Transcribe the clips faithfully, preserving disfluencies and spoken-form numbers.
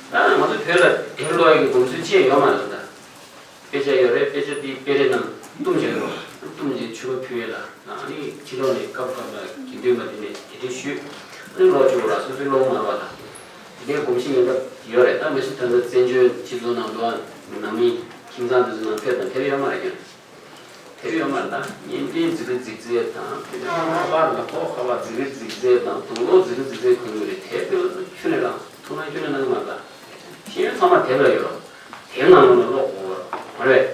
ད་ང་ཚོ་བོད་ལ་དེབ་ཀློག་ཡག་གི་གོམས་སྲོལ་ཅི་ཡང་ཡོད་མ་རེད་ད། དཔེ་ཆ་ཡོད་རེད། དཔེ་ཆ་དེ་དཔེ་རས་ནང་བཏུམས་བྱས་ཡོད་རེད། བཏུམས་བྱས་ཕྱུ་པ་ཕུལ་ཡས་ལ། ཨ་ནི་ཕྱི་ལོགས་ནས་སྐབས་སྐབས་ལ་དགེ་འདུན་པ་དེ་ནས་དེ་འདྲ་ཞུས། ཨ་ནི་ཀློག་བཅུག་ར། སོ་སོའི་ཀློག་མ་རེད་པ་ད། དེ་འདྲའི་གོམས་གཤིས་ཡིན་པ་ཡོད་རེད། ད་མ་གཞི་ད་ལྟ་བཙན་བྱོལ་སྤྱི་ཚོགས་ནང་དུ་ནང་མི་ཁྱིམ་ཚང་དེ་ཚོ་ནང་ཕེབས་དང་ཕེབས་ཡོད་མ་རེད་ཀྱང་། དེབ་ཡོད་མ་རེད་ད། བརྙན་འཕྲིན་རྫིག་རྫིག་རྫིག་དང་། དེ་ནས་ཁ་པར་ལ་ཁོག་ཁ་པར་རྫིག་རྫིག་རྫིག་དང་། དུག་ལོག་རྫིག་རྫིག་རྫིག་གོན་གྱི་རེད། དེབ་དེ་ལ་ཁྱོན་ནས་རང་ཐུགས་སྣང་ཁྱོན་ནས་གནང་གི་མ་རེད་ད། ཤེས་ཡོན་ཚང་མ་དེབ་ལ་ཡོད་རེད། དེབ་ནང་ལོགས་ནས་ཀློག་དགོས་རེད། མ་རེད།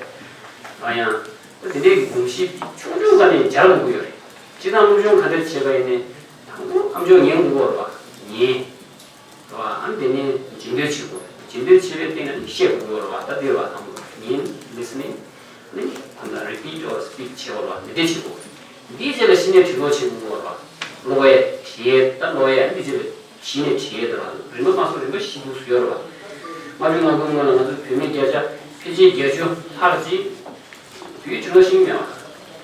ཨ་ཡང་། དེ་འདྲའི་གི་གོམས་གཤིས་ཆུང་ཆུང་ཀ་ནས་འཇགས་དགོས་ཀྱི་ཡོད་རེད། སྤྱིར་བཏང་སློབ་སྦྱོང་ག་འདྲ་བྱེད་པ་ཡིན་ནའི། དང་པོ་ཨམ་ཅོག་ཉན་དགོས་རེད་པ། ཉན། རེད་པ། ཨ་ནི་དེ་ནས་འཇུག་འདོད་བྱེད་དགོས། འཇུག་འདོད་བྱེད་པའི་སྟེང་ནས་ནི་བཤད་དགོས་རེད་པ། ད་དེ་རེད་པ། དང་པོ་ཉན། ལི་སི་ནིང་། ནི་ད་ལྟ་རི་པིཊ་ཨོར་སི་པིཀ་བྱེད་དགོས་རེད་པ། འདི་འདྲས་བྱེད་དགོས། འདིའི་རྗེས་ལ་གཞི་ནས་དྲིས་ལན་བྱེད་དགོས་རེད་པ། ཀློག་ཡས། དྲི་ཡས། ད་ཀློག་ཡས། ཨ་ནི་འདིའི་རྗེས་ལ་གཞི་ནས་དྲི་ཡས་དེ་རེད་པ། རིམ་པ་མ་སོང་རིམ་པ་བཞི་འདུག་སུ་ཡོད་རེད་པ། ལྔ་བཅུ་ང་དགུའི་སྔོན་ལ་ང་ཚོ་བོད་མི་བརྒྱ་ཆ་ཕལ་ཆེར་བརྒྱད་ཅུ་ལྷག་ཅིག་བོད་ཡིག་འབྲི་ཀློག་ཤེས་ཀྱི་མེད་པ།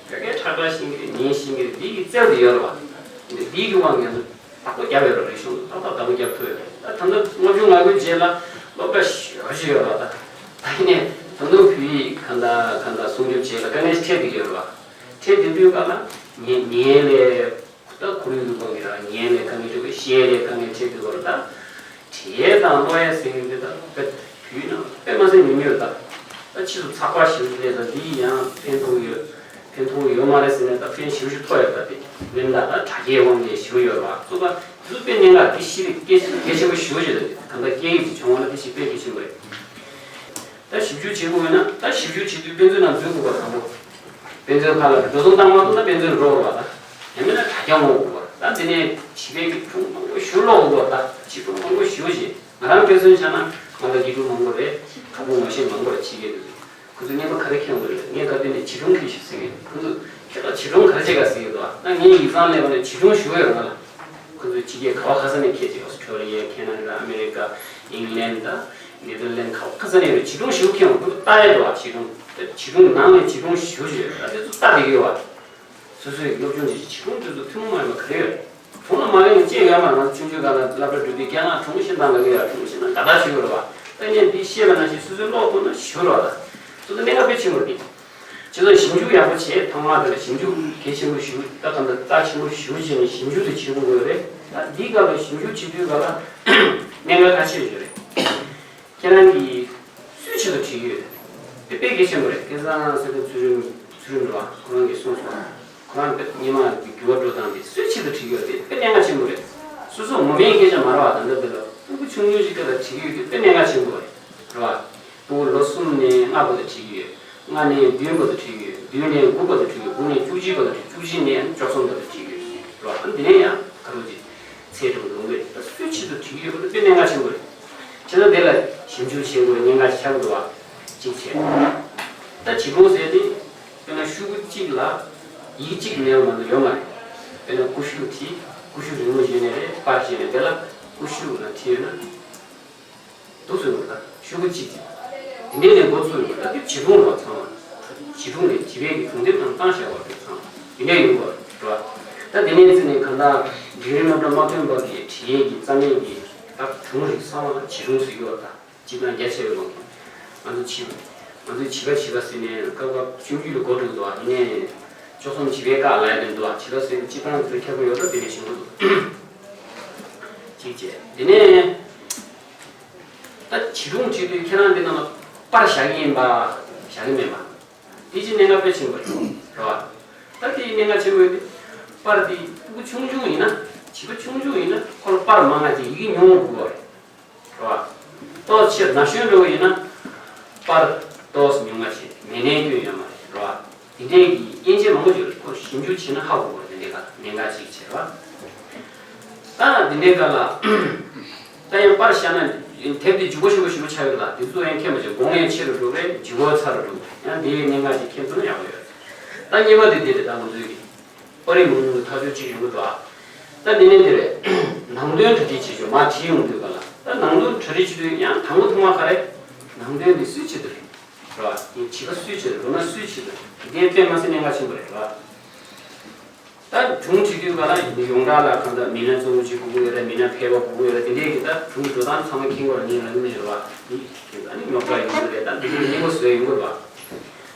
ཕ་གིར་ཁྲག་ཁྲག་ཤེས་ཀྱི་རེད། ཉན་ཤེས་ཀྱི་རེད། འདི་གི་རྩལ་དེ་ཡོད་རེད་པ། འདི་གི་དབང་གིས་ང་ཚོ་བདག་པོ་རྒྱབ་ཡོད་རེད། རིག་གཞུང་ཏག་ཏག་བདག་པོ་རྒྱབ་ཐུབ་ཡོད་རེད། ད་ད་ལྟ་ལྔ་བཅུ་ང་དགུའི་རྗེས་ལ་སློབ་གྲྭ་ཞེ་པོ་ཅིག་ཡོད་རེད་པ། ད་ད་ཡིན་ནའི་ད་དུང་བོད་ཡིག་གང་འདྲ་གང་འདྲ་སྲུང་སྐྱོབ་བྱེད་ཡས་ལ་དཀའ་ངལ་ཞིག་འཕྲད་བསྡད་ཀྱི་ཡོད་རེད་པ། འཕྲད་བསྡད་དུས་སྐབས་ལ་ཉན་ཉན་ལས། ད་ཁོར་ཡུག་གི་སྒང་གི་རང་ཉན་ལས་དཀའ་ངལ་འཕྲད་དགོས། བཤད་ལས་དཀའ་ངལ་འཕྲད་དགོས་རེད་ད། བྲིས་ཡས་དང་ཀློག་ཡས་ཟེར་མཁན་དེ་ད་དཔེ་དུས་ནང་དཔེ་མ་ཟད་ཉུང་ཉུང་རེད་ད། ད་ཕྱིས་སུ་ཚགས་པར་ཞིག་སླེབས་ད་འདི་ཡང་ཕན་ཐོགས་ཡོད། ཕན་ཐོགས་ཡོད་མ་རེད་ཟེར་ནས་ད་ཕན་ཞེ་པོ་ཅིག་ཐོགས་ཡོད་ད། དེ་མིན་ད་ད་དྲ་རྒྱའི་དབང་གིས་ཞེ་པོ་ཡོད་རེད་པ། གཙོ་བོ་དེ་ཚོ་དཔེ་གནད་འགག་འདི་ཤེས་རིགས་གལ་གལ་ཆེན་པོ་ཞེ་པོ་ཅིག་རེད། གང་ལྟར་སྐད་ཡིག་ཅིག་སྦྱོང་བ་ན་དེ་ཞིག་དཔེ་གལ་ཆེན་པོ་རེད། ད་ཞིབ་འཇུག་བྱེད་དགོས་ན། ད་ཞིབ་འཇུག་བྱེད་དུས་དཔེ་མཛོད་ནང་འཛུལ་དགོས་པ། དང་པོ་དཔེ་མཛོད་ཁང་ལ་འགྲོ་སོང་བཏང་མ་ཐུབ་ན་དཔེ་མཛོད་འགྲོ་དགོས་པ། ད་ཡང་མིན་ན་དྲ་རྒྱ་སྔོག་དགོས་པ། ད་དེ་ནས་བྱིས་པའི་གི་སྒྲུང་མང་པོ་ཞིག་ཀློག་དགོས་པ། ད་བྱིས་སྒྲུང་མང་པོ་ཞིག་བྱེད། ང་རང་དཔེ་མཚོན་ཆ་ན་ང་ལ་བརྒྱད་ཕྲུག་མང་པོ་རེད། ཁ་སྤུ་ངོ་ཤེས་མང་པོ་རེད། བྱིས་པའི་གི། ཁོ་ཚོས་རྔན་པ་ག་རེ་འཁྱེར་ཡོང་གི་རེད། ངས་ག་དུས་ནས་བྱིས་སྒྲུང་འཁྱེར་ཤོག་ཟེར་གི། ཁོ་ཚོས་ཁྱེད་ལ་བྱིས་སྒྲུང་ག་རེ་བྱེད་ག་ཟེར་གི་འདུག་ད་ངས་ཡིག་ཚང་སླེབས་པ་ནས་བྱིས་སྒྲུང་ཞེ་པོ་ཡོད་རེད་ང་ལ། ཁོ་ཚོས་ཕྱི་རྒྱལ་ག་བ་ག་ས་ནས་འཁྱེར་ཅིག་ཨོ་སི་ཁྲོ་ལི་ཡ། ཁེ་ན་ཌ། ཨ་མེ་རི་ཀ། ཨིང་ལན་ད། ནེ་དར་ལན་ག་བ་ག་ས་ནས་རེད། བྱིས་སྒྲུང་ཞེ་པོ་འཁྱེར་ཡོང་། ཁོ་ཚོ་ལྟ་ཡས་རེད་པ། བྱིས་སྒྲུང་། བྱིས་སྒྲུང་ནང་ནས་བྱིས་སྒྲུང་ཞེ་པོ་ཅིག་ཡོད་རེད། ད་དེ་ཚོ་ལྟ་བསྡད་ཀྱི་ཡོད་པ། སོ་སོའི་སློབ་སྦྱོང་བྱེད་ཀྱི་བྱིས་སྒྲུང་དེ་ཚོ་ཐུན་མོང་མ་ཡིན་པ་ག་རེ་ཡོད་རེད། དྲུང་ལ་མ་ཡོང་ཅི་ཡོད་མ་རེད། ང་ཚོ་ཆུང་ཆུང་སྒང་ལ་སློབ་གྲྭ་འགྲོ་དུས་རྒན་ལགས་དྲུང་ཤེས་དང་ལབ་ཀྱི་ཡོད། དྲུང་ཤེས་ན་དགའ་ཐག་ཆོད་ཀྱི་རེད་པ། ད་ངས་འདི་བཤད་པ་ནང་བཞིན་སོ་སོའི་ཀློག་ཐུབ་ན་ཞེ་པོ་རེད་པ། ད་སོ་སོ་གནད་འགག་དཔེ་ཆེན་པོ་རེད། བྱས་ཙང་ཞིབ་འཇུག་ཡག་པོ་བྱས། ཐོག་མ་དེ་ལ་ཞིབ་འཇུག་གལ་ཆེན་པོ་ཞེ་པོ། ད་གང་ལྟར་རྩ་ཆེན་པོ་ཞེ་པོ་བྱས་ནས་ཞིབ་འཇུག་དེ་བྱེད་དགོས་ཀྱི་ཡོད་རེད། ད་འདིའི་སྐབས་ལ་ཞིབ་འཇུག་བྱེད་དུས་སྐབས་ལ་གནད་འགག་ཁ་ཤས་ཡོད་རེད། ཁྱེད་རང་གིས་སུའི་ཆེད་དུ་བྲིས་ཀྱི་ཡོད། དེ་དཔེ་གལ་ཆེན་པོ་རེད། སྐལ་བཟང་སེང་གེ་ཚུལ་ཁྲིམས། ཚུལ་ཁྲིམས་རེད་པ། ཁོ་རང་གིས་གསུངས་སོང་། ཁོ་རང་དཔེ་སྔོན་མ་གི་འགྱུར་བ་འགྲོ་སྟངས་དེ་སུའི་ཆེད་དུ་བྲིས་ཀྱི་ཡོད། དེ་དཔེ་གནད་འགག་ཆེན་པོ་རེད། སོ་སོ་ངོ་མའི་སྐད་ཆ་མ་རེད་པ། ད་ལྟ་འདི་ལ་སྤུ་གུ་ཆུང་ཆུང་ཞིག་སྐབས་ལ་བྲིས་ཀྱི་ཡོད། དེ་དཔེ་གནད་འགག་ཆེན་པོ་རེད། རེད་པ། ཕྲུ་གུ་ལོ་གསུམ་ནས་ལྔ་བར་དུ་བྲིས་ཀྱི་ཡོད། ལྔ་ནས་བདུན་བར་དུ་བྲིས་ཀྱི་ཡོད། བདུན་ནས་དགུ་བར་དུ་བྲིས་ཀྱི་ཡོད། དགུ་ནས་བཅུ་གཅིག་བར་དུ་བྲིས། བཅུ་གཅིག་ནས་བཅུ་གསུམ་བར་དུ་བྲིས་ཀྱི་ཡོད། རེད་པ། འདི་ནས་ཡང་ག་རེ་ཅིག་ཚད་འགྲོ་ལོང་གི་རེད། ད་སུའི་ཆེད་དུ་བྲིས་ཀྱི་ཡོད་པ་དེ་དཔེ་གནད་འགག་ཆེན་པོ་རེད། བྱས་ཙང་དེ་ལ་ཞིབ་འཇུག་བྱེད་དགོས་གནད་འགག་ཆགས་འདུག་པ། གཅིག་བྱས། ད་བྱིས་སྒྲུང་ཟེར་དེ་དཔེར་ན་ཤོག་གུ་གཅིག་ལ་ཡིག་གཅིག་མེད་པ་མ་གཏོགས་ཡོད་མ་རེད། དཔེར་ན་ཀུ་ཤུ་བྲིས། ཀུ་ཤུ་རིང་མོ་བྱས་ནས་རེད། པར་བྱས་ནས་དེ་ལ་ཀུ་ཤུ་ལ་བྲིས་ཡོད་ན། འདུག་སེ་ཡོང་གི་རེད། ཤོག་གུ་གཅིག་ཅིག་དེ་འདྲས་ནས་འགོ་ཚུགས་ཡོང་གི་རེད། ད་དེ་བྱིས་སྒྲུང་རེད་པ། ཚང་མ་བྱིས་སྒྲུང་རེད། བྱིས་པའི་གི་གྲུང་དེབ་ནང་བཏང་བཞག་པ་རེད། ཚང་མ་དེ་འདྲས་ཡོང་གི་རེད་པ། ད་དེ་ནས་བརྩིས་ནས་གང་ལྟར་འབྲིང་རིམ་སློབ་གྲྭ་དམག་དོན་པ་གི་བྲིས་ཡས་ཀྱི་རྩ་མེད་ཀྱི་ད་གྲུང་རིགས་ཚང་མ་ལ་བྱིས་སྒྲུང་ཟེར་གྱི་ཡོད་རེད། ད་སྤྱིར་བཏང་རྒྱ་ཆེ་བའི་དབང་གིས་ང་ཚོ་བྱིས་ང་ཚོའི་བྱིས་པ་བྱིས་པ་ཟེར་ནས་སྐབས་སྐབས་ཆུང་ཆུང་ལ་གོ་འགྲོ་གི་འདུག་པ། ཡིན་ནའི་བཅུ་གསུམ་བྱིས་པའི་སྐབས་ལ་ཡ་དེ་འདུག་པ། བྱིས་པ་ཟེར་ནས་སྤྱིར་བཏང་ཚོའི་ཁྱབ་ཁོངས་ཡོད་རེད། དེ་ནས་བྱུང་གི་འདུག་གཅིག་བྱས། དེ་ནས། ད་བྱིས་སྒྲུང་བྲིས་དུས་ཁྱེད་རང་འདི་ནང་ལ་པར་བཞག་གི་ཡིན་པ། བཞག་གི་མེད་པ། དེ་ཅིག་གནད་འགག་དཔེ་ཆེན་པོ་རེད་པ། ད་དེའི་གནད་འགག་ཆེན་པོ་ཡོད་དེ། པར་དེ་ཕྲུ་གུ་ཆུང་ཆུང་ཡིན་ན། བྱིས་པ་ཆུང་ཆུང་ཡིན་ན་ཁོ་ལ་པར་མང་ང་ཅིག་ཡི་གེ་ཉུང་ངུ་དགོས་པ་རེད་པ། ཏོག་ཙམ་ན་གཞོན་འདྲ་བོ་ཡིན་ན་པར་ཏོག་ཙམ་ཉུང་ང་ཅིག་མེད་ནའི་སྐྱོན་ཡོད་མ་རེད་པ། དེ་འདྲའི་གི་དབྱེ་འབྱེད་མང་པོ་ཡོད་རེད། ཁོ་ཞིབ་འཇུག་བྱས་ན་ཧ་གོ་གི་རེད། དེ་འདྲའི་སྒང་གནད་འགག་ཅིག་བྱས་རེད་པ། ད་དེ་འདྲའི་སྒང་ལ་ད་ཡང་པར་བཞག་ན་དེབ་དེ་ལྗིད་ཁོག་ཆེན་པོ་ཞེ་པོ་ཆགས་ཀྱི་རེད་པ། དེ་ཚོ་ཡང་ཁྱད་མ་ཆེ། གོང་ཡང་ཆེ་རུ་འགྲོ་གི་རེད། ལྗིད་ཁོག་ཚ་རུ་འགྲོ་གི་རེད། ཡང་དེའི་གནད་འགག་ཅིག་མཁྱེན་ཐུབ་ན་ཡག་པོ་ཡོད་རེད། ད་གཉིས་པ་དེ་འདི་རེད། ད་ང་ཚོའི་གི་པར་རིས་མང་པོ་ཐག་གཅོད་ཅིག་ཡོང་གི་འདུག་ཨ། ད་འདི་ནས་འདི་རེད། ནང་དོན་གྲ་སྒྲིག་བྱེད་ཆོག་མར་བྲིས་ཡོང་དུས་སྒང་ལ། ད་ནང་དོན་གྲ་སྒྲིག་བྱེད་དུས་ཡང་དང་པོ་ཐོག་མ་ག་རེ། ནང་དོན་འདི་སུའི་ཆེད་དུ་རེད། རེད་པ། ཡིན་བྱིས་པ་སུའི་ཆེད་དུ། སློབ་མ་སུའི་ཆེད་དུ། འདི་དཔེ་མ་སྲིད་གནད་འགག་ཆེན་པོ་རེད། རེད་པ། ད་སྒྲུང་བྲིས་དུས་ག་ལ་ཡོངས་གྲགས་ལ་གང་ལྟར་མི་སྣ་གཙོ་བོ་གཅིག་དགོས་ཀྱི་ཡོད་རེད། མི་སྣ་ཕལ་པ་དགོས་ཀྱི་ཡོད་རེད། དེ་འདྲའི་གི་ད་སྒྲུང་འགྲོ་སྟངས་ཚང་མ་མཁྱེན་དགོས་རེད། ངས་ལབ་ཀྱི་མེད་རེད་བ། འདི་ཨ་ནི་རྙོག་དྲ་ཡོང་གི་རེད། ད་འདི་འདྲའི་སྙན་པོ་བཟོས་ཡོང་གི་རེད་བ།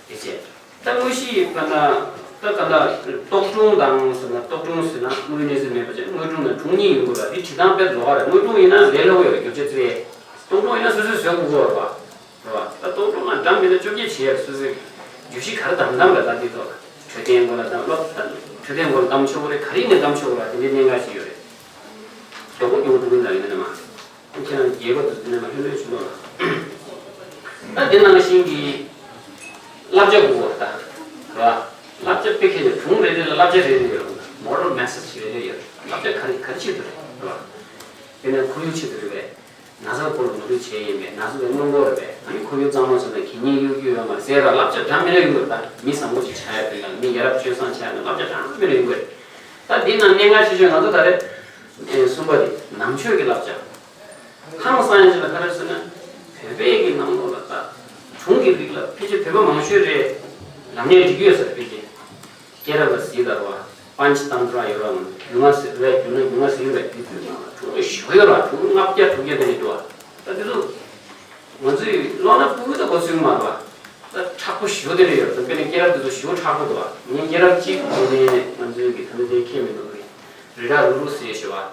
དེ་བྱས། ད་དངོས་གཞི་ག་ན་ད་ག་ན་རྟོག་སྒྲུང་དང་ཟེར་ན། རྟོག་སྒྲུང་ཟེར་ན་དངོས་གནས་ཟེར་མེད་པ་བྱས། དངོས་སྒྲུང་དང་སྒྲུང་གཉིས་ཡོང་གི་རེད་བ། འདི་བྲིས་སྟངས་དཔེ་ལོགས་ཀ་རེད། དངོས་སྒྲུང་ཡིན་ན་ལས་སླ་པོ་ཡོད་རེད། རྒྱུ་ཆ་ཙི་རེད། རྟོག་སྒྲུང་ཡིན་ན་སོ་སོས་བཟོ་དགོས་ཀྱི་ཡོད་རེད་བ། རེད་བ། ད་རྟོག་སྒྲུང་ལ་འདྲ་མི་འདྲ་བཅོ་བརྒྱད་བྱེད་ཡག་སོ་སོའི་བརྗོད་གཞི་ག་རེ་བདམས་བདམས་རེད། ད་འདི་ཐོག་ལ་འཕྲོད་བསྟེན་སྐོར་ལ་བདམས། ལོ་ད་འཕྲོད་བསྟེན་སྐོར་ལ་བདམས་ཆོག་གི་རེད། ག་རེ་ཡིན་ནའི་བདམས་ཆོག་གི་རེད་བ། དེ་འདྲའི་གནད་འགག་ཅིག་ཡོད་རེད། མགྱོགས་པོ་མགྱོགས་པོ་འགྲོ་གི་འདུག་ཡིན་ན་མ། ཁྱེད་རང་རྒྱལ་ཁབ་ཏུ་འདི་ནས་མ་ལྷོད་ལྷོད་བྱུང་ལོ་ལ། ད་འདི་ནང་བཞིན་གྱི་བསླབ་བྱ་དགོས་པ་ད། རེད་བ། བསླབ་བྱ་དཔེ་ཁྱེད་ཀྱི་སྒྲུང་རེ་རེ་ལ་བསླབ་བྱ་རེ་རེ་ཡོད་རེད། མོ་རལ་མེ་སེ་ཇི་རེ་རེ་ཡོད་རེད། བསླབ་བྱ་ག་རེ་ག་རེ་ཆེད་དུ་རེད། རེད་བ། དེ་ནས་ཁོར་ཡུག་ཆེད་དུ་རེད་པས། ན་ཚ་སྐོར་ལ་ངོ་སྤྲོད་བྱས་ཡིན་པས། ན་ཚ་དེ་སྔོན་འགོག་རེད་པས། ཨ་ནི་ཁོར་ཡུག་གཙང་མ་བྱས་ན་གད་སྙིགས་གཡུག་རྒྱུ་ཡོད་མ་རེད་ཟེར་བ། བསླབ་བྱ་འདྲ་མི་འདྲ་ཡོང་གི་རེད། ད་མི་བཟང་པོ་ཞིག་ཆགས་ཡ་དེ་དང་མི་ཡ་རབས་སྤྱོད་བཟང་ཆགས་ཡ་ན་བསླབ་བྱ་འདྲ་མི་འདྲ་ཡོང་གི་རེད། ད་འདི་ནང་གནད་འགག་ཆེ་ཤོས་ང་ཚོ་ད་རེས་གསུམ་པ་དེ་ནང་ཆོས་ཀྱི་བསླབ་བྱ། ཧང་སང་ཡ་ཅིག་ལ་ག་རེ་ཟེར་ན། བོད་པའི་གི་ནང་ལོགས་ལ་ད་སྒྲུང་གི་རིགས་ལ་ཕལ་ཆེར་བོད་པ་མང་ཤོས་རེད། ལམ་ནས་འགྲིག་གི་ཡོད་ས་རེད། ཕལ་ཆེར། སྐྱེས་རབས་ལ་གཟིགས་ལ་རོ། པཎ་ཆེ་དང་པོ་ར་ཡོད་ར། ང་ཚོ་རྒྱུས་མངའ་ཟེར་རེད། རྒྱུས་མངའ་རྒྱུས་མངའ་ཟེར་རེད། དེ་དུས་ནང་ལ་སྒྲུང་ཞུ་ཡོད་ར། སྒྲུང་ལྔ་བརྒྱ་དྲུག་བརྒྱ་དེ་རེད་འདུག་བ། ད་དེ་ཚོ་ང་ཚོའི་ཀློག་ན་སྤུ་གུ་ད་གོ་ཚུལ་མ་རེད་བ། ད་མཁྲེགས་པོ་ཞེ་པོ་དེ་རེད་ཡོད། དཔེར་ན་སྐྱེས་རབས་དེ་ཚོ་ཞེ་པོ་མཁྲེགས་པོ་འདུག་བ། ངས་སྐྱེས་རབས་གཅིག་གོང་ནས་ང་ཚོའི་གི་ད་ལྟ་དེ་ཁྱད་མི་འདུག་རེད། རི་རབ་རུ་རུ་ཟེར་ཞེས་བ།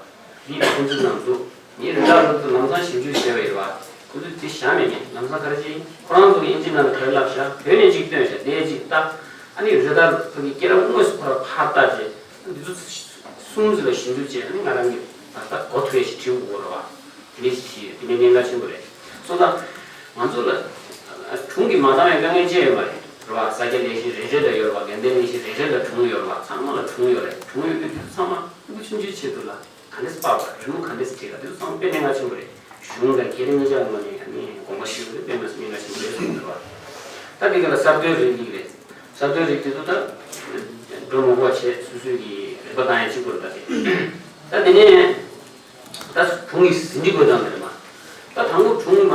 འདི་ཁོང་ཚོའི་ནང་དུ་ངས་རི་དྭགས་ལུགས་ལམ་སང་ཞིབ་འཇུག་བྱས་པ་ཡིན་པ། ཁོ་ཚོས་དེ་བཞག་མེད་མེད་ལམ་སང་ག་རེ་བྱས་ཡིན། ཁོ་རང་ཚོ་གིས་དབྱིན་ཇི་ནང་ལ་ག་རེ་ལབ་བཞག་བོད་ནས་གཅིག་བཏོན་བཞག་དེ་གཅིག་ལྟ། ཨ་ནི་རི་དྭགས་ཕ་གི་སྐྱེ་རབས་དངོས་སུ་ཁོ་རང་ཕར་ལྟ་བྱས། འདི་ཚོ་གསུམ་ཚོ་ལ་ཞིབ་འཇུག་བྱས། ཨ་ནི་ང་རང་གིས་ད་ལྟ་གོ་ཐུབ་ཡས་ཞིག་བྲིས་དགོས་རེད་བ། དེ་འདྲ་ཞིག་བྱས་ཡོད། དེ་ནས་གནད་འགག་ཆེན་པོ་རེད། སོང་ཙང་ང་ཚོ་ལ་སྒྲུང་གིས་མ་འདང་བའི་དཀའ་ངལ་ཅི་ཡང་ཡོད་མ་རེད། རེད་བ། ས་སྐྱ་ལེགས་བཤད་རེ་རེ་ལ་ཡོད་རེད་བ། དགའ་ལྡན་ལེགས་བཤད་རེ་རེ་ལ་སྒྲུང་ཡོད་རེད་བ། ཚང་མ་ལ་སྒྲུང་ཡོད་རེད། སྒྲུང་ཡོད་དུས་དེ་ཚོ་ཚང་མ་ཕྲུ་གུ་ཆུང་ཆུང་ཆེད་དུ་ལ། ག་འདྲས་སྤར་བ། རི་མོ་ག་འདྲས་བྲིས་པ། དེ་ཚོ་ཚང་མ་དཔེ་གནད་འགག་ཆེན་པོ་རེད། གཞུང་དང་སྐད་རིགས་གཉིས་ཆར་ངོས་ནས་ཡང་ནས་དགོངས་པ་ཞུ་དགོས་རེད། དཔེ་མ་སྲིད་གནད་འགག་ཆེན་པོ་རེད་གསུངས་འདུག་བ། ད་འདི་ག་ལ་གསར་གཏོད་རིགས་རིགས་རེད། གསར་གཏོད་རིགས་དེ་ཚོ་ད་འགྲོ་མང་པོ་བྱས་སོ་སོའི་གི་རིག་པ་བཏང་ཡ་གཅིག་པུ་རེད། ད་དེ་ད་དེ་ནས་ད་སྒྲུང་གི་ཟིན་བྲིས་དགོས་དང་རེད་མ། ད་དང་པོ་སྒྲུང་མ་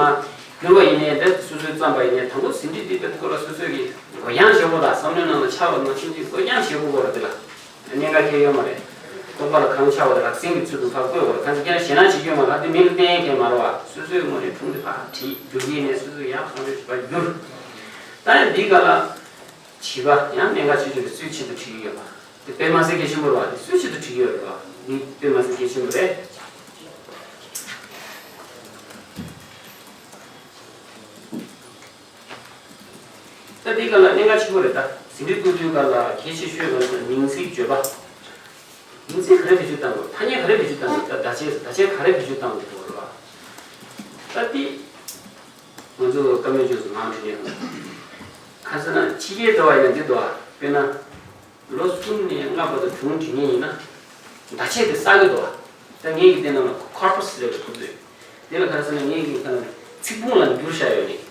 བསྒྱུར་བ་ཡིན་ནའི་ད་སོ་སོའི་བརྩམས་པ་ཡིན་ནའི་དང་པོ་ཟིན་བྲིས་དེ་དཔེ་སྐོར་ལ་སོ་སོའི་གི་འགོད་རྐྱང་བྱེད་དགོས། ད་བསམ་བློའི་ནང་ལ་འཆར་བ་ནང་བཞིན་གྱི་འགོད་རྐྱང་བྱེད་དགོས་རེད། དེ་ལ། གནད་འགག་ཁྱད་ཡོད་མ་རེད། རྟོག་པ་ལ་གང་འཆར་བ་དེ་རགས་ཟིན་གྱི་ཚུལ་དུ་ཕར་བཀོད་དགོས་རེད། གང་ཟེར་ཁྱེད་རང་ཞེད་སྣང་བྱེད་རྒྱུ་མ་རེད། དེ་མི་ལ་བསྟན་མཁན་མ་རེད་བ། སོ་སོའི་ངོས་ནས་སྒྲུང་དེ་ཕར་བྲིས། བསྒྱུར་གྱི་ཡིན་ནའི་སོ་སོས་ཡག་ཐག་ཆོད་ཕར་བསྒྱུར། ད་ཡང་འདི་ག་ལ་བྱིས་པ་ཡང་གནད་འགག་ཆེ་ཤོས་དེ་སུའི་ཆེད་དུ་བྲིས་ཀྱི་ཡོད་པ། དེ་དཔེ་མ་སྲིད་གལ་ཆེན་པོ་རེད་བ། དེ་སུའི་ཆེད་དུ་བྲིས་ཀྱི་ཡོད་རེད་བ། འདི་དཔེ་མ་སྲིད་གལ་ཆེན་པོ་རེད། ད་འདི་ག་ལ་གནད་འགག་ཆེན་པོ་རེད། ད་ཟིན་བྲིས་བཀོད་དུས་ག་ལ་གལ་ཆེ་ཤོས་ག་ལ་མིང་ཚིག་བརྗོད་པ། མིང་ཚིག་ག་རེ་བེད་སྤྱོད་བཏང་དགོས། ཐ་སྙད་ག་རེ་བེད་སྤྱོད་བཏང་དགོས། ད་བརྡ་ཆད་བརྡ་ཆད་ག་རེ་བེད་སྤྱོད་བཏང་དགོས་རེད་བ། ད་འདི་ང་ཚོ་བཀའ་མོལ་ཅོས་སུ་ངང་བྲིས་ནས་གང་ཟེར་ན་ཕྱི་རྒྱལ་འདྲ་བ་ཡིན་ན་འདི་འདུག་ཨ། དཔེར་ན། ལོ་གསུམ་ནས་ལྔ་བར་དུ་སྒྲུང་འབྲི་མཁན་ཡིན་ན། བརྡ་ཆད་དེ་བསགས་ཀྱི་འདུག་བ། ད་ངེད་ཀྱི་དེ་ནང་ལ་ཁོར་པ་སི་ལབ་པའི་ཁོ་ཚོས། དེ་ལ་ག་རེ་ཟེར་ན་ངེད་ཀྱི་ཁ་ནང་ཚིག་ཕུང་ལ་འགྱུར་བཞག་ཡོད་རེད།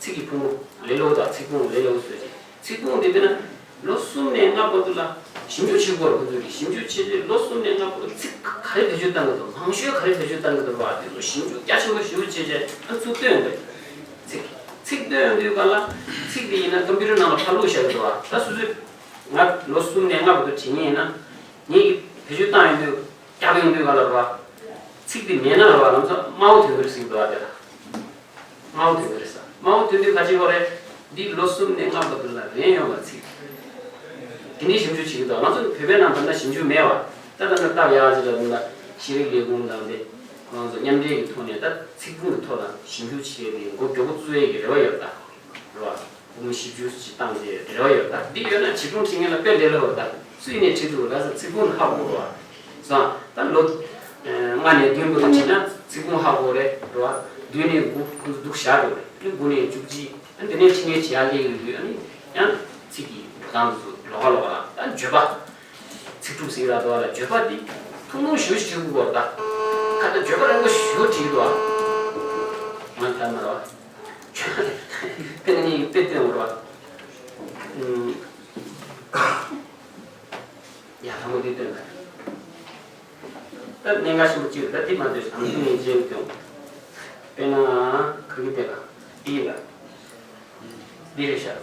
ཚིག་གི་ཕུང་པོ་ལེ་ལོ་དང་ཚིག་ཕུང་ལེ་ལོ་བཟོས་རྗེས་ཚིག་ཕུང་དེ་དཔེར་ན་ལོ་གསུམ་ནས་ལྔ་བར་དུ་ལ་ཞིབ་འཇུག་བྱེད་དགོས་རེད། ཁོ་ཚོས་ཀྱིས་ཞིབ་འཇུག་བྱས་རྗེས་ལོ་གསུམ་ནས་ལྔ་བར་དུ་ཚིག་ག་རེ་བེད་སྤྱོད་བཏང་གི་འདུག་མང་ཤོས་ག་རེ་བེད་སྤྱོད་བཏང་གི་འདུག་བ། དེ་ཚོ་ཞིབ་འཇུག་རྒྱ་ཆེན་པོ་ཞེ་པོ་བྱས་རྗེས་ཨ་ཚུར་བཏོན་དགོས། ཚིག་ཚིག་བཏོན་དུས་ག་ལ་ཚིག་དེ་ཡིན་ན་ཀམ་པུ་ཊར་ནང་ལ་ཕར་བླུགས་བཞག་གི་འདུག་བ། ད་སོ་སོས། ང་ལོ་གསུམ་ནས་ལྔ་བར་དུ་བྲིས་མཁན་ཡིན་ན། ངེད་ཀྱིས་བེད་སྤྱོད་བཏང་ཡོང་དུས་རྒྱག་ཡོང་དུས་ག་ལ་རེད་བ། ཚིག་དེ་མེད་ན་རེད་བ། ལམ་སང་དམར་པོ་ཐོན་གྱི་རེད་ཟེར་གྱི་འདུག་བ། དེ་ལ་དམར་པོ་ཐོན་གྱི་རེད་ཟེར། དམར་པོ་ཐོན་དུས་ག་ཅི་དགོས་རེད། འདི་ལོ་གསུམ་ནས་ལྔ་བར་དུ་ལ་རན་ཡོང་བ་ཚིག་དེ་འདྲའི་ཞིབ་འཇུག་བྱེད་ཀྱི་འདུག་ང་ཚོ་བོད་པའི་ནང་ད་ལྟ་ཞིབ་འཇུག་མེད་བ། ད་ད་ལྟ་སྟབས་ཡག་ཅིག་ལ་ད་ལྟ་ཤེས་རིག་ལས་ཁུངས་དང་དེ་ཁོ་རང་ཚོ་མཉམ་འབྲེལ་གྱི་ཐོག་ནས་ད་ཚིག་ཕུང་གི་ཐོག་ལ་ཞིབ་འཇུག་བྱས་ཏེ་འགོ་མགྱོགས་པོ་བཙུགས་ཡས་ཀྱི་རེ་བ་ཡོད་ད། རེད་བ། ཁུངས་ཞིབ་འཇུག་ཅིག་བཏང་སྟེ་རེ་བ་ཡོད་ད། འདི་ཡོད་ན་བྱིས་སྒྲུང་བྲིས་མཁན་ལ་དཔེ་ལས་སླ་བོ་ད། སུ་ཡིན་ནའི་བྲིས་འདུག་ལ་ས་ཚིག་ཕུང་ཧ་གོ་རོ་བ། སོང་ད་ལོ་ལྔ་ནས་བདུན་བར་དུ་བྲིས་ན་ཚིག་ཕུང་ཧ་གོ་རེད་རོ་བ། བདུན་ནས་དགུ་ཁོང་ཚོ་འདུག་བཞག་འགྲོ་རེད། དགུ་ནས་བཅུ་གཅིག་ཨ་འདི་ནས་ཕྱི་ངལ་བྱེད་ཡག་སླེབས་ཡོང་དུས་ཨ་ནི་ཡང་ཚིག་གི་འགྲོ་སྟངས་དེ་ཚོ་ལོགས་ཀ་ལོགས་ཀ་ལ་ད་བརྗོད་པ། ཚིག་གྲུབ་ཟིག་ལ་འདུག་ལ་བརྗོད་པ་འདི་ཐུང་ཐུང་ཞུ་ཞིག་བྲིས་དགོས་རེད་ད། ཁ་ད་བརྗོད་པ་རིང་པོ་ཞུ་བྲིས་འདུག་ང་ལྟར་མ་རོ། དཔེར་ན་ངས་དཔེ་སྟོན་དགོས་རེད་བ། ཡ་དང་པོ་འདི་སྟོན་དང་། ད་གནད་འགག་ཆེན་པོ་གཅིག་རེད། ད་འདི་མ་སྟོན་ཞིག་དང་པོ་ངས་རྗེས་སྟོན། དཔེར་ན་ག་གི་དེ་ལ་འདི་ལ། འདི་རེད་ཤག་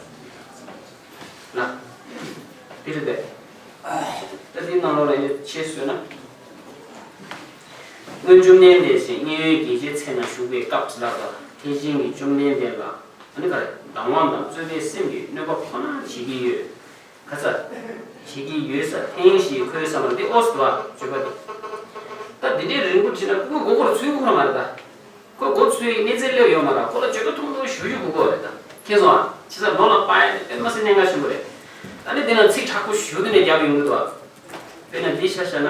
ལ། འདི་རེད་པས། ད་འདི་ ཞེས་གསོལ་ན། སྔོན་བཅོམ་ལྡན་འདས་ཀྱིས་མཉན་ཡོད་རྒྱལ་བའི་ཚལ་ན་བཞུགས་པའི་སྐབས་ལ། ཐེག་ཆེན་གྱི་བཅོམ་ལྡན་འདས་ལ་ཨ་ནི་ག་རེ་སྡང་བ་དང་རྩོད་པའི་སེམས་ཀྱི་གནོད་པ་ཁོ་ན་བྱེད་ཀྱི་ཡོད། ག་ས། བྱེད་ཀྱི་ཡོད་ས་ཐེངས་ཤིག་ཁོའི་བསམ་པར་འདི་ཨོ་སི་དུ་བ་བརྗོད་པ་དེ། ད་འདི་འདྲའི་རིང་པོ་བྲིས་ན་ཁོའི་མགོ་སྐོར་ཚུད་ཁོ་རང་མ་རེད་ད། ཁོ་མགོ་ཚོས་གནས་ཚད་སླེབས་ཡོད་མ་རེད། ཁོ་ལ་བརྗོད་པ་ཐུང་ཐུང་ཞུ་རྒྱུ་དགོས་རེད་ད། མཁྱེན་སོང་ཨ། ཅི་ཟེར་ལོ་ལ་པ་ཡ་ནི་དཔེ་མ་སྲིད་གནད་འགག་ཆེན་པོ་རེད། ད་ནི་འདི་ན་ཚིག་དྲག་པོ་ཞུ་དུས་ནས་རྒྱབ་ཡོང་གི་འདུག་ཨ། དཔེར་ན་འདི་ཤ་ཤ་ན་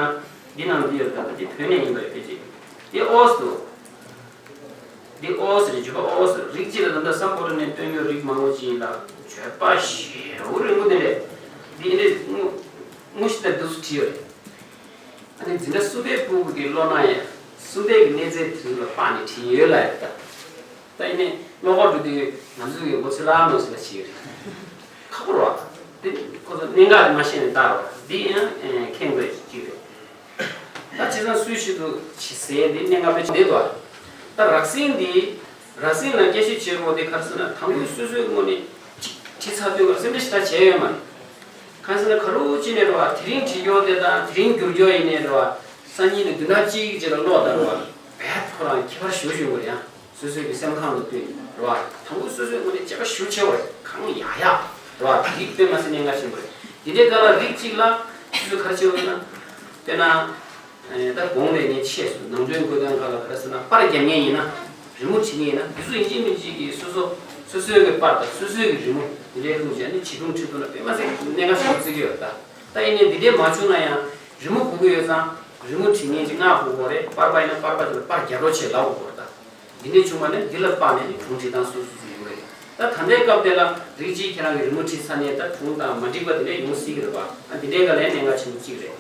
འདི་ནང་འདི་ཡོད་ད། འདི་བོད་ནས་ཡིན་པ་རེད་ཕལ་ཆེར། འདི་ཨོ་སི་འདུག་འདི་ཨོ་སི་རེད། བརྗོད་པ་ཨོ་སི་རིགས་གཅིག་ལ་ད་ལྟ་སམ་བྷོ་ཊ་ནས་བཏོན་ཡོད་རིགས་མང་པོ་ཅིག་ལ་བརྗོད་པ་ཞེ་པོ་རིང་པོ་དེ་རེད། འདི་ཨེ་འདྲས་དངོས་དངོས་གཞི་ལྟར་འདུག་སེ་བྲིས་ཡོད་རེད། ཨ་ནི་འཛིན་གྲྭ་གསུམ་པའི་ཕྲུ་གུ་གི་ཀློག་ན་ཡང་གསུམ་པའི་གི་གནས་ཚད་དེ་ཚོ་ལ་དཔག་ནས་བྲིས་ཡོད་ལ་ཡོད་ད། ད་ཡིན་ནའི་ཀློག་པར་འགྲོ་དུས་ང་ཚོ་གི་མགོ་ཚོས་ལ་མོ་ཚོས་ལ་བྱེད་ཡོད་རེད། ཁག་པོ་རེད་བ། འདི་ཁོ་ཚོ་གནད་འགག་རེད་མ་ཤེས་ནས་བལྟ་རོགས། འདི་ཡང་མཁྱེན་དགོས་ཅིག་རེད། ད་བྱས་ཙང་སུས་ཞིག་ཏུ་ཇི་ཟེར་འདི་གནད་འགག་དཔེ་ཆ་འདི་འདུག་ཨ། ད་རགས་ཟིན་འདི་རགས་ཟིན་ལ་སྐད་ཆ་བྱེད་དགོས་དེ་ག་རེ་ཟེར་ན་དང་པོའི་སོ་སོའི་ངོས་ནས་ཅིག་བྲིས་ཚར་དུས་ལ་སེམས་ཁྲལ་ཞེ་དྲག་བྱས་ཡོད་མ་རེད། གང་ཟེར་ན་ག་རུ་ཅི་ནས་རེད་བ། དེ་རིང་བྲིས་ཡོད་དེ་དང་དེ་རིང་བསྒྱུར་ཡོད་ཡིན་ནས་རེད་བ། སང་ཉིན་ནས་བདུན་ཕྲག་གཅིག་རྗེས་ལ་ཀློག་དང་རེད་བ། བས་ཁོ་རང་ཁྱད་པར་ཞེ་པོ་ཡོང་གི་རེད་ཡ། སོ་སོའི་གི་སེམས་ཁམས་ལ་ལྟོས་ནས་རེད་བ། དང་པོ་སོ་སོའི་ངོས་ནས་དཔྱད་པ་ཞེ་པོ་བྱེད་དགོས་རེད། གང་ཡག་ཡག་རེད་བ། དེ་རིགས་དཔེ་མ་སྲིད་གནད་འགག་ཆེན་པོ་རེད། དེ་འདྲའི་སྐབས་ལ་རིགས་གཅིག་ལ་སོ་སོས་ག་རེ་བྱེད་དགོས་ན། དཔེར་ན། ད་གོང་ལས་ངས་ཆེད་སུ་ནང་དོན་བཀོད་དོན་ཁག་ལ་ག་རེ་ཟེར་ན་པར་རྒྱབ་མཁན་ཡིན་ན། རི་མོ་བྲིས་མཁན་ཡིན་ན་དེ་ཚོ་ཡིན་གཅིག་མིན་གཅིག་གིས་སོ་སོ་སོ་སོའི་གི་པར་དང་སོ་སོའི་གི་རི་མོ་དེ་འདྲའི་བླུགས་བྱས་ནས་བྱིས་སྒྲུང་ཁྲིད་ཐུབ་ན་དཔེ་མ་སྲིད་གནད་འགག་ཆེན་པོ་བརྩི་གི་ཡོད་ད། ད་ཡིན་ནའི་འདི་འདྲའི་མ་བྱུང་ན་ཡང་རི་མོ་དགོས་ཀྱི་ཡོད་ཙང་རི་མོ་བྲིས་མཁན་ཅིག་མངགས་དགོས་ཀྱི་རེད། པར་པ་ཡིན་ན་པར་པ་ཅིག་ལ་པར་རྒྱབ་རོགས་བྱེད་ལབ་དགོས་ཀྱི་རེད་ད། འདི་འདྲའི་བྱུང་བ་ནི་འདི་ལ་དཔག་ནས་ནི་སྒྲུང་བྲིས་སྟངས་སོ་སོ་སོ་ཡོང་གི་རེད། ད་ད་ལྟའི་སྐབས་དེ་ལ་རིགས་གཅིག་ཁྱེད་རང་གིས་རི་མོ་བྲིས་ཚར་ནས་ད་སྒྲུང་དང་མ་འགྲིག་པ་དེ་འདྲ་ཡོང་སྲིད་ཀྱི་རེད་པ། ཨ་འདི་འདྲའི་སྒང་ལ་གནད་འགག་ཆེན་པོ་གཅིག་རེད།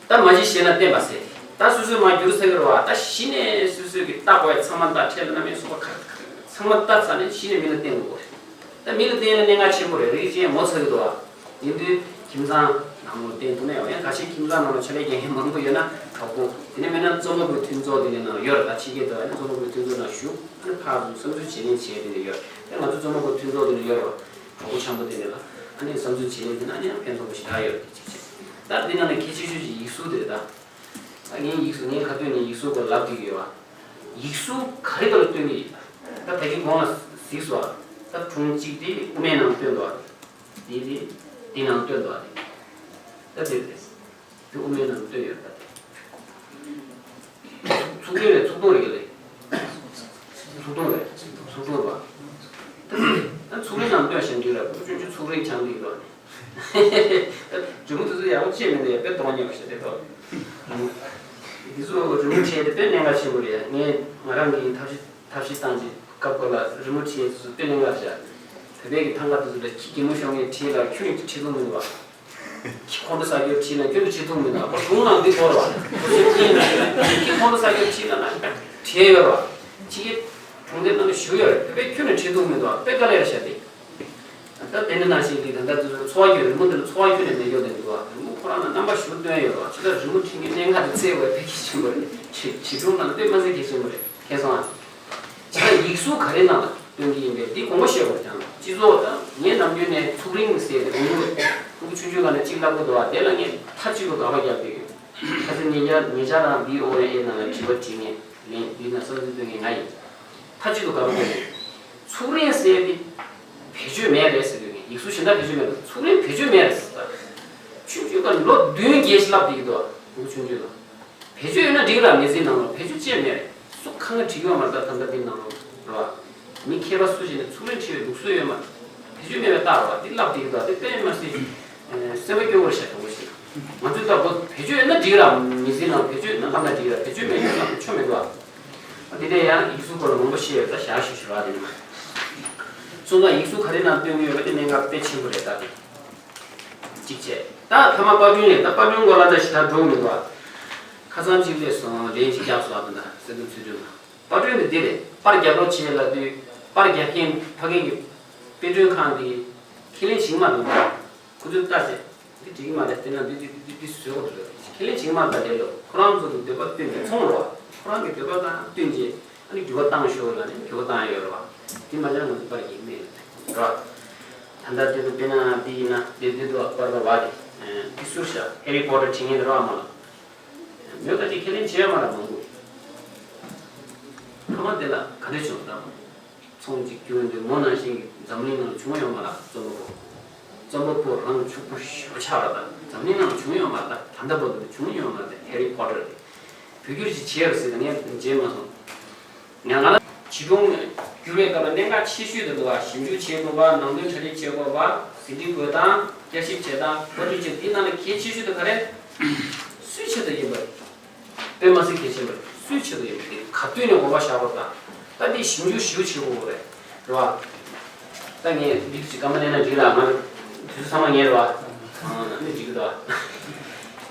ད་མ་གཞི་ཤེས་ན་བསྟན་པ་ཟེར་ཏེ། ད་སོ་སོས་མར་བསྒྱུར་ཚར་གི་རེད་བ། ད་གཞི་ནས་སོ་སོས་ཀྱི་ལྟ་དགོས་ཡ་ཚང་མ་ལྟ། ཁྲལ་ལ་རྣམ་དབྱེ་གསུམ་པ་ག་རེ་ག་རེ་ཚང་མ་ལྟ་ཚར་ནས་གཞི་ནས་མི་ལ་བསྟན་དགོས་རེད། ད་མི་ལ་བསྟན་ཡ་ནི་གནད་འགག་ཆེན་པོ་རེད། རིགས་གཅིག་ཡང་ངོ་ཚ་གི་འདུག་བ། ཡིན་དུས་ཁྱིམ་ཚང་ནང་ལོགས་བསྟན་ཐུབ་ན་ཡང་། ཡང་ཁ་ཤས་ཁྱིམ་ཚང་ནང་ལ་ཕྱག་ལས་རྒྱག་མཁན་མང་པོ་ཡོད་ན་གྲོགས་པོ། དེ་ནས་མེད་ན་རྩོམ་པ་པོའི་མཐུན་ཚོགས་དེ་འདྲའི་ནང་ཡོད་རེད། ད་ཕྱི་རྒྱལ་དུ་ཡང་རྩོམ་པ་པོའི་མཐུན་ཚོགས་ནང་ཞུགས། ཨ་ནི་ཕར་ཚུར་བསམ་ཚུལ་བརྗེ་ལེན་བྱས་དེ་འདྲ་ཡོད་རེད། ད་ང་ཚོ་རྩོམ་པ་པོའི་མཐུན་ཚོགས་དེ་འདྲ་ཡོད་རེད་བ། གྲོགས་པོ་འཆམ་པོ་དེ་འདྲ་ལ་ཨ་ནི་བསམ་ཚུལ་བརྗེ་ལེན་བྱས་ན་ཨ་ནི་ཡང་ཕན་ཐོགས་པོ་ཞེ་དྲག་ཡོད་རེད། གཅིག་བྱས། ད་འདི་ནང་ནས་གལ་ཆེ་ཤོས་ཅིག་ཡིག་གཟུགས་དེ་རེད་ད། ད་ངས་ཡིག་གཟུགས་ངས་ཁ་ཐོན་ནས་ཡིག་གཟུགས་སྐོར་ལབ་བསྡད་ཀྱི་ཡོད་བ། ཡིག་གཟུགས་ག་རེ་ག་ལ་སྟོན་གྱི་ཡིན། ད་ད་གིན་གོང་ལ་གཟིགས་སོང་བ། ད་སྒྲུང་གཅིག་དེ་དབུ་མའི་ནང་བཏོན་འདུག་བ། དེ་དེ་དེ་ནང་བཏོན་འདུག་བ། ད་དེ་རེད། དེ་དབུ་མའི་ནང་བཏོན་ཡོད་ད། ཚུགས་ཐུང་རེད། ཚུགས་ཐུང་རེད་ལེ། ཚུགས་ཐུང་རེད། ཚུགས་ཐུང་རེད་བ། ད་དེ་ད་ཚུགས་རིང་ནང་བཏོན་བཞག་འདུག་ར། ཁོ་ཆུང་ཆུང་ཚུགས་རིང་ཆགས་འདུག་ར། རི་མོ་དེ་ཚོ་ཡག་པོ་བྱས་མི་འདུག་ཡ། དཔེ་གདོང་ཉོ་ཤེས་དེ་ཐོག་འདི་ཚོ་རི་མོ་བྲིས་དེ་དཔེ་གནད་འགག་ཆེན་པོ་རེད། ངས་ང་རང་གི་ཐབས་ཤེས་ཐབས་ཤེས་བཏང་རྗེས་སྐབས་སྐབས་ལ་རི་མོ་བྲིས་དེ་ཚོ་དཔེ་གནད་འགག་རེད། བོད་པའི་གི་ཐང་ག་དེ་ཚོ་ལ་ཁྱི་གད་མོ་ཤོར་མཁན་བྲིས་ལ་ཁྱོད་ཀྱིས་བྲིས་ཐུབ་མི་འདུག་བ། ཁྱི་ཁོང་ཁྲོ་ཟ་རྒྱུ་བྲིས་ན་ཁྱོད་ཀྱིས་བྲིས་ཐུབ་མི་འདུག་ཁོ་སྒྲུང་ནང་འདི་བོར་བ། ཁྱི་ཁོང་ཁྲོ་ཟ་རྒྱུ་བྲིས་ན་ན་བྲིས་ཡོད་ར། ཁྱི་གི་སྒྲུང་དེ་ནང་ལ་བཞུགས་ཡོད་རེད། བོད་པས་ཁྱོན་ནས་བྲིས་ཐུབ་མི་འདུག་དཔེ་དཀའ་ལས་རེད་ཤག་དེ། ད་དེ་འདྲ་ནང་བཞིན་གྱི་ད་ལྟ་དུས་ཚོད་འཚོ་བ་སྐྱོན། རི་མོ་འདི་ལ་འཚོ་བ་སྐྱོན་ནས་མེད་སྐྱོ་དེ་འདུག་རི་མོ་ཁོ་རང་ལ་རྣམ་པ་ཞིག་སྟོན་ཡོད་རེད་བ། ཇི་ལྟར་རི་མོ་བྲིས་མཁན་གནད་འགག་དེ་བཙལ་བའི་དཔེ་གལ་ཆེན་པོ་རེད། བྱིས་བྱིས་སྒྲུང་ནང་ལ་དཔེ་མ་ཚད་གལ་ཆེན་པོ་རེད། མཁྱེན་སོང་ཨ། ཇི་ལྟར་ཡིག་གཟུགས་ག་རེ་ནང་ལ་སྟོན་གྱི་ཡིན་པས་འདི་དགོངས་པ་བཞེས་དགོས་ཀྱང་། སྤྱི་ཚོགས་ད་ངས་ནམ་རྒྱུན་ནས་ཚུགས་རིང་ཟེར་ཏེ་རིང་པོ་ཕྲུ་གུ་ཆུང་ཆུང་སྒང་ནས་གཅིག་ལབ་ཀྱི་འདུག་བ། དེ་ལ་ངས་མཐའ་གཅིག་ཏུ་དགག་པ་རྒྱབ་ཀྱི་ཡོད། ཁ་སང་ཉེ་ཆར་ཉེ་ཆར་རང་བི་ཨོ་ཨེ་ནང་ལ་དྲི་བ་དྲིས་མཁན་ལན་འདི་ན་བསམ་ཚུལ་སྟོན་མཁན་ང་ཡིན། མཐའ་གཅིག་ཏུ་དགག་པ་རྒྱབ་ཀྱི་ཡོད། ཚུགས་རིང་ཟེར་ཏེ་བེད་སྤྱོད་མེད་རེད་ཟེར་གྱི་ཡོད། ཡིག་གཟུགས་གཞན་དག་བེད་སྤྱོད་མེད་པ། ཚུགས་རིང་བེད་སྤྱོད་མེད་རེད་ཟེར། ད་ཆུང་ཆུང་སྒང་ལོ་བདུན་བརྒྱད་ཞིག་ལབ་བསྡད་ཀྱི་འདུག་ཕྲུ་གུ་ཆུང་ཆུང་ལ། བེད་སྤྱོད་ཡོད་ན་འགྲིག་ར། མི་ཚེའི་ནང་ལ་བེད་སྤྱོད་ཅི་ཡང་མེད་རེད། སུ་གང་གིས་བྲིས་ཡོད་མ་རེད། ད་ད་ལྟ་འདི་ནང་ལ་རེད་བ། མི་མཁས་པ་སུ་ཞིག་ནས་ཚུགས་རིང་བྲིས་པའི་ལུགས་སྲོལ་ཡོད་མ་རེད། བེད་སྤྱོད་མེད་པའི་རྟགས་རེད་བ། འདི་ལབ་བསྡད་ཀྱི་འདུག་དེ་དཔེ་མ་སྲིད་སེམས་པ་སྐྱོ་བོ་རེད་ཤག་དྲང་པོ་བཤད་ན། ང་ཚོས་ལྟ་བུ་བེད་སྤྱོད་ཡོད་ན་འགྲིག་ར། མི་ཚེའི་ནང་བེད་སྤྱོད་ཡོད་ན་ལབ་ན་འགྲིག་ར། བེད་སྤྱོད་མེད་ན་ལབ་ན་ཆོ་མི་འདུག་ཨ། འདི་འདྲའི་ཡང་ཡིག་གཟུགས་སྐོར་ལ་མང་པོ་བཤད་ཡོད། ད་ཞག་ཞུ་ཞུ་ར། དེ་ནི་མ་སོང་ཙང་ཡིག་གཟུགས་ག་རེ་ནང་སྟོན་གྱི་ཡོད་པ་དེ་གནད་འགག་དཔེ་ཆེན་པོ་རེད། ད་དེ་གཅིག་བྱས། ད་ཐ་མ་པར་སྐྲུན་རེད། ད་པར་སྐྲུན་སྐོར་ལ་ད་ཞེ་དྲག་འགྲོ་མི་འདུག་ཨ། ཁ་སང་གཅིག་སླེབས་སོང་། ལན་གཅིག་བརྒྱབ་སོང་ཨ། ད་ད་གསར་འགྱུར་ཚུལ་ཁྲིམས་ལ། པར་སྐྲུན་དེ་འདི་རེད། པར་རྒྱབ་རོགས་བྱེད་ལབ་དུས་པར་རྒྱག་མཁན་ཕ་གི་གི་དཔེ་སྐྲུན་ཁང་དེ་ཁས་ལེན་བྱེད་ཀྱི་མ་འདུག་ཁོ་ཚོས་བལྟས་བྱས་འདི་འགྲིག་གི་མ་རེད། དེ་ན་འདི་འདི་འདི་འདི་བཟོས་དགོས་འདུག་ཁས་ལེན་བྱེད་ཀྱི་མ་རེད། ད་དེ་ལོ་ཁོ་རང་ཚོ་གི་འདོད་པ་བསྟུན་ནས་ཚོང་རོགས། ཁོ་རང་གི་འདོད་པ་དང་བསྟུན་བྱས་ཨ་ནི་འགྱུར་བ་བཏང་ཤོག་ལབ་ནས་འགྱུར་བ་བཏང་ཡོད་རེད་བ། དེ་མ་བྱས་ན་ང་ཚོ་པར་རྒྱག་གི་མེད་རེད་བ། ད་ལྟ་དེ་ཚོ་དཔེར་ན་འདི་ཡིན་ན་འདི་འདི་འདུག་པར་པ་བ་རེད། འདི་སུ་ཤ་ཧེ་རི་པོ་ཊར་བྲིས་མཁན་དེ་རོགས་མ་ལ། མོས་ད་ཅིག་ཁས་ལེན་བྱས་ཡོད་མ་རེད་མང་པོ། ཐ་མ་དེ་ལ་ག་འདྲ་བྱུང་ད། ཚོང་གཅིག་རྒྱུག་འདི་མོ་ནང་བཞིན་གྱི་འཛམ་གླིང་ནང་བྱུང་ཡོད་མ་རེད། རྩོམ་པ་པོ། རྩོམ་པ་པོ་རང་ཕྱུག་པོ་ཞེ་པོ་ཆགས་རེད་ད། འཛམ་གླིང་ནང་བྱུང་ཡོད་མ་རེད་ད། ད་ལྟ་བར་དུ་བྱུང་ཡོད་མ་རེད་ད། ཧེ་རི་པོ་ཊར་དེ་བོད་བསྒྱུར་ཅིག་བྱས་ཡོད་ཟེར་ད་ངས་མཇལ་མ་སོང་། ང་ང་ལ་བྱིས་སྒྲུང་བསྒྱུར་བའི་སྐབས་ལ་གནད་འགག་ཆེ་ཤོས་དེ་འདུག་བ། ཞིབ་འཇུག་བྱེད་དགོས་པ། ནང་དོན་གྲ་སྒྲིག་བྱེད་དགོས་པ། ཟིན་བྲིས་འགོད་སྟངས། བསྐྱར་ཞིབ་བྱེད་སྟངས། བཀོད་སྒྲིག་བྱེད། དེའི་ནང་ལ་གལ་ཆེ་ཤོས་དེ་ག་རེ། སུའི་ཆེད་དུ་ཡིན་པ་རེད། དཔེ་མ་སྲིད་གལ་ཆེན་པོ་རེད། སུའི་ཆེད་དུ་ཡིན་པ་དེ་ག་དུས་ནས་འོ་བ་བཞག་དགོས་དང་། ད་དེ་ཞིབ་འཇུག་ཞིབ་བྱེད་དགོས་རེད། རེད་བ། ད་ངས་འདི་ཅིག་སྐར་མ་ལེན་ན་འགྲིག་ལ། ང་དུས་ཚོད་ཚང་མ་ངས་རེད་བ། ཨང་ནི་འགྲིག་གི་འདུག་བ།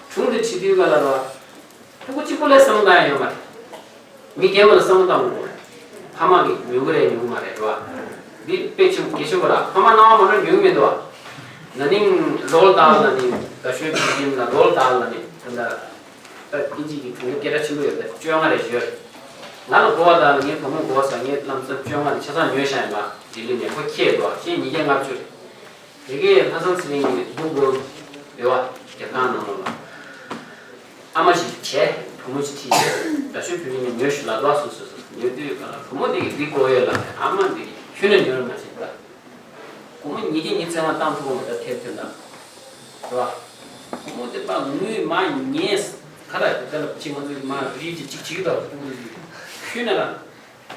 སྒྲུང་དེ་བྲིས་དུས་ག་ལ་རེད་བ། ཕྲུ་གུ་གཅིག་པོ་ལས་བསམ་བློ་བཏང་ཡ་ཡོད་མ་རེད། མི་རྒན་པ་ལ་བསམ་བློ་བཏང་དགོས་རེད། ཕ་མ་གིས་ཉོ་གི་རེད་ཉོ་གི་མ་རེད་རེད་བ། འདི་དཔེ་ཆེན་པོ་གལ་ཆེན་པོ་ར། ཕ་མ་སྣང་བ་མ་འགྲོ་ཉོ་གི་མི་འདུག་བ། ན་ནིང་རོལ་ཏཱལ་ལ་ནི་ད་ཤོད་ཀྱི་ཡིན་ལ། རོལ་ཏཱལ་ལ་ནི་ད་ལྟ་ད་ཨིན་ཇི་གི་གྲུང་པོ་སྐད་གྲགས་ཆེན་པོ་ཡོད་པས་བཅོ་ལྔ་རེ་ཞུས། ང་ལ་གོ་བ་དང་ངའི་བུ་མོ་གོ་བ་ས་ངས་ལམ་སང་བཅོ་ལྔ་རེ་ཆ་ཚང་ཉོས་བཞག་ཡིན་པ། ལྡི་ལི་ནས་ཁོ་ཁྱེད་འདུག་བ། ཁྱེད་ཉིས་བརྒྱ་ལྔ་བཅུ་རེད། དེ་གའི་ལྷ་བཟང་ཚེ་རིང་གིས་འདུག་གོ། རེད་བ། རྒྱ་གར་ནང་ལོགས་ལ། ཨ་མ་ཞིག་བྱས། བུ་མོ་ཞིག་ཁྲིད་བྱས། རྡ་ཤོད་བོད་མི་ནས་ཉོ་ཞུ་ལ་དོག་སོ་སོ་སོ་ཉོ་དུས་ག་ལ་བུ་མོ་དེ་གིས་འདི་དགོས་ཡོད་ལ། ཨ་མ་འདི་གིས་ཁྱོན་ནས་ཉོ་ར་མ་བྱེད་ད། སྒོར་མོ་ཉིས་བརྒྱ་ཉི་ཤུ་རྩ་ལྔ་བཏང་ཐུབ་པ་མ་ད་ཐེབས་ཐོན་ད། རེད་བ། སྒོར་མོ་དེ་པ་དངུལ་མ་ཉེས། ག་ལ་དེ་ལ་ཅིག་ང་ཚོའི་མ་རིགས་ཀྱི་ཅིག་ཅིག་ད་ཁྱོན་ནས་ར།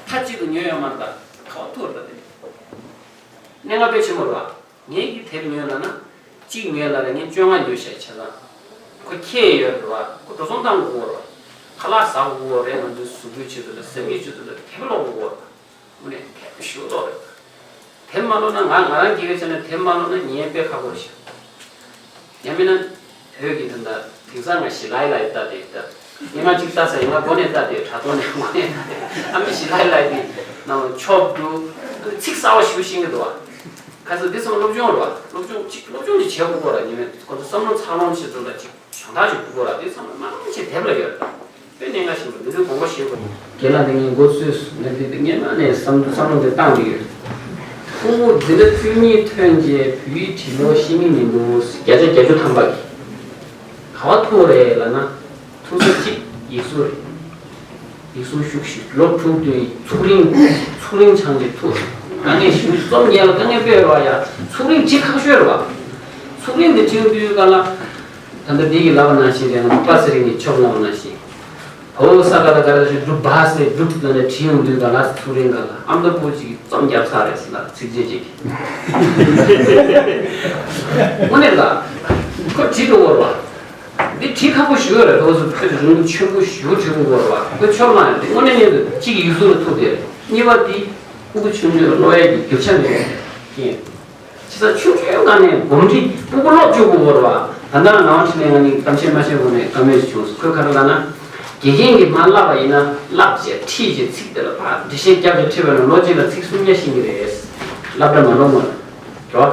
མཐའ་གཅིག་ཏུ་ཉོ་ཡོད་མ་ད། ག་བ་ཐུབ་ར་ད་དེ། གནད་འགག་དཔེ་ཆེན་པོ་རེད་བ། ངས་ཀྱི་དེབ་ཉོས་ལ་ན། གཅིག་ཉོས་ལ་ར་ངས་བཅོ་ལྔ་ཉོས་ཤག་ཆ་ཚང་། ཁོ་ཁྱེད་ཡོད་རེད་བ། ཁོ་འགྲོ་སོང་བཏང་དགོས་རེད་བ། ཁ་ལག་ཟ་དགོས་རེད། ང་ཚོའི་གཟུགས་པོའི་ཆེད་དུ་ལ་སེམས་ཀྱི་ཆེད་དུ་ལ་དེབ་ཀློག་དགོས་རེད་བ། དངོས་གནས་དེབ་ཞུ་ལོག་རེད། དེབ་མ་ཀློག་ན་ང་ང་རང་སྐྱེ་བའི་ཆ་ནས་དེབ་མ་ཀློག་ན་ཉན་དཔེ་ཁག་པོ་རེད་ཤག་ཡང་མིན་ན། བོད་ཀྱི་དོན་དག་དེང་སང་ང་ཞི་ལའི་ལའི་ལྟ་དེ་ལྟ། ཉི་མ་གཅིག་ལྟ་ས་ཡིན་ང་སྒོ་ནས་ལྟ་དེ་དྲ་ཐོག་ནས་སྒོ་ནས་ལྟ་དེ། ཨ་མི་ཞི་ལའི་ལའི་དེ་ནང་ཆོབ་འདུག་ཚིག་གསར་བ་ཞིག་ཤེས་ཀྱི་འདུག་བ། ཁ་སང་འདི་ཚང་མ་སློབ་སྦྱོང་རེད་བ། སློབ་སྦྱོང་གཅིག་སློབ་སྦྱོང་གཅིག་བྱེད་དགོས་ཀྱི་རེད། ཉི་མ་ཁོ་ཚོ་བསམ་བློ་འཚར་ལོངས་བྱེད་ཚུལ་ལ་གཅིག་སྦྱོང་བརྡར་གཅིག་དགོས་ཀྱི་རེད། འདི་ཚང་མ་མང་ཆེ་དེབ་ལ་ཡོད་རེད། དཔེ་གནད་འགག་ཞིག་འདུག་མི་ཚོས་དགོངས་པ་བཞེས་དགོས། རྒན་ལགས་འདི་ངས་འགོ་ཚུགས་སོང་ངས་འདི་སྔན་མ་ནས་བསམ་བསམ་བློ་འདི་བཏང་གི་ཡོད། ཕུང་པོ་འཛིན་གྲྭ་བཅུ་གཉིས་ཐོན་རྗེས་བོད་ཡིག་བྲིས་ཀློག་ཤེས་མིན་ཉིན་གུང་བརྒྱ་ཆ་བརྒྱད་ཅུ་ཐམ་པ་གི། ག་བ་ཐུག་རེད་ལབ་ན། ཐུག་ས་གཅིག་ཡིག་གཟུགས་རེད། ཡིག་གཟུགས་ཤུགས་ཤིག་ལོ་དྲུག་དུས་ཚུགས་རིང་ཚུགས་རིང་ཆང་གཅིག་ཐུག་དཀའ་ངལ་ཞིག་རྩོམ་རྒྱག་ལ་དཀའ་ངལ་དཔེ་རེད་བ་ཡ། ཚུགས་རིང་གཅིག་ཁག་ཤོས་རེད་བ། ཚུགས་རིང་འདི་བྲིས་དུས་ག་ལ། ད་ལྟ་འདི་གི་ལབ་པ་ནང་བཞིན་རེད། ང་པ་སེ་རིང་གི་ཆོབ་ལབ་པ་ནང་བཞིན། ཧོ་ས་ག་ད་ག་ད་ཞིག་སྒྲུབ་བ་སེ་སྒྲུབ་ལ་ནས་བྲིས་ཡོང་དུས་ག་ལ་ཚུགས་རིང་ག་ལ་ཨ་མདོ་པོ་ཅིག་རྩོམ་རྒྱབ་ཚར་རེད་ཟེར་ལ་ཚིགས་བཅད་ཅིག་དངོས་གནས་ལ། ཁོ་བྲིས་འགྲོ་བར་བ། འདི་བྲིས་ཁག་པོ་ཞུ་ཡོད་རེད། ཐོག་སུ་ཁོས་རིང་པོ་ཆེན་པོ་ཞུ་བྲིས་པོ་བར་བ། ཁོ་ཆོག་མ་རེད། དངོས་གནས་ཉིད་དུ་གཅིག་ཡིག་གཟུགས་ལ་ཐུག་དེ་རེད། གཉིས་པ་འདི་ཕྲུ་གུ་ཆུང་ཆུང་ལ་ཀློག་ཡས་ཀྱི་རྒྱུ་ཆ་མེད་པའི་རྐྱེན། ཇི་ལྟར་ཆུང་ཆུང་སྒང་ནས་གོམས་འདྲིས་སྤུ་གུ་ཀློག་བཅུག་དགོས་པ་རེད་བ། ད་ལྟ་ང་རང་ཕྱི་ནས་ང་གཉིས་གཏམ་བཤད་མ་བྱས་གོང་ནས་བཀའ་མོལ་ཞིག་བྱུང་སོང་། ཁོས་ག་རེ་ལབ་ན། དགེ་རྒན་གྱིས་མར་བསླབས་པ་ཡིན་ན་བསླབས་བྱས་ཁྲིད་བྱས་ཚིག་དེ་ལ་ཕར་འགྲེལ་བཤད་རྒྱབ་བྱས་ཁྲིད་པ་ན་ལོ་གཅིག་ལ་ཚིག་སུམ་བརྒྱ་ཤེས་ཀྱི་རེད། སློབ་གྲྭ་མ་ལོག་མ་རེད་བ། སློབ་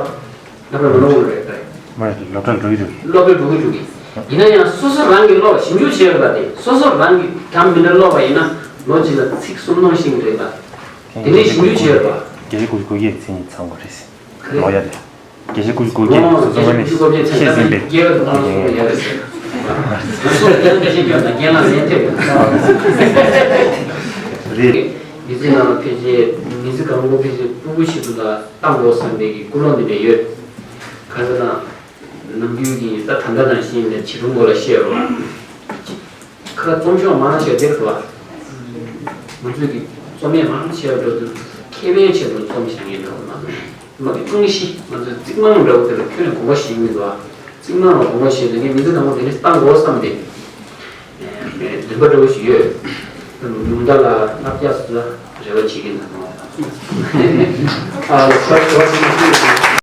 གྲྭ་མ་ལོག་མ་རེད་པས། མ་རེད། སློབ་གྲྭ་འགྲོ་གི་འགྲོ་གི། སློབ་གྲྭ་འགྲོ་གི་འགྲོ་གི། ཡིན་ན་ཡང་སོ་སོ་རང་གིས་ཀློག་ཞིབ་འཇུག་བྱས་ཡོད་པ་དེ་སོ་སོ་རང་གིས་འགྲམ་མི་འདྲ་ཀློག་པ་ཡིན་ན་ལོ་གཅིག་ལ་ཚིག་སུམ་སྟོང་ཤེས་ཀྱི་རེད་པ། དེ་ནས་ཞིབ་འཇུག་བྱས་ཡོད་པ། བརྒྱད་ཅུ་གོ་བརྒྱད་ཚེ་གཉིས་ཚང་དགོས་རེད། ལོ་ཡ་རེད། བརྒྱད་ཅུ་གོ་བརྒྱད་ཚེ་གཉིས་ཚང་དགོས་རེད། ཤེས་ཟིན་པས། བརྒྱད་ཅུ་གོ་བརྒྱད་ཚེ་གཉིས་ཚང་དགོས་རེད། ང་ཚོ་བརྒྱད་ཅུ་གོ་བརྒྱད་ཚེ་གཉིས་ཚང་དགོས་རེད། རྒན་ལགས་ལན་ཐེབས་ཡོད། རེད། མི་ཚེ་ནང་ལ་ཕལ་ཆེར་མི་ཚེ་གང་པོ་ཕལ་ཆེར་ཕྲུ་གུ་ཞིག་ཏུ་ལ་བཏང་དགོས་བསམ་པའི་གི་ཀུན་སློང་འདི་འདྲ་ཡོད། ག་ཚོད་ན། ནམ་རྒྱུན་གྱི་ད་ད་ལྟ་ནང་བཞིན་ནས་བྱིས་སྒྲུང་སྐོར་ལ་བཤད་རོགས། ཁ་རྩོམ་ཤོག་མང་ཆེ་བ་དེར་འགྲོ་བ། ང་ཚོས་ཀྱི་རྩོམ་ཡིག་མང་ཆེ་བ་འགྲོ་དུས་མཁས་པའི་ཆེད་དུ་རྩོམ་བཞག་མཁན་འདྲ་བོ་མ་གཏོགས། མ་གི་ཀྲུང་ཞི་ང་ཚོའི་རྩིག་རྨང་འདྲ་བོ་དེ་ལ་ཁྱོན་ནས་དགོངས་པ་བཞེས་ཀྱི་མི་འདུག་བ། རྩིག་རྨང་ལ་དགོངས་པ་བཞེས་ནས་ངས་མི་ཚེ་གང་པོ་དེ་འདྲ་བཏང་དགོས་བསམ་སྟེ། འདུན་པ་འདྲ་བོ་ཞིག་ཡོད། ཉུང་མཐའ་ལ་ལྔ་བརྒྱ་ཙམ་རེ་བ་བྱེད་ཀྱི་འདུག་ཨ་ལ་ཁ་ཁ་ཁ་ཁ།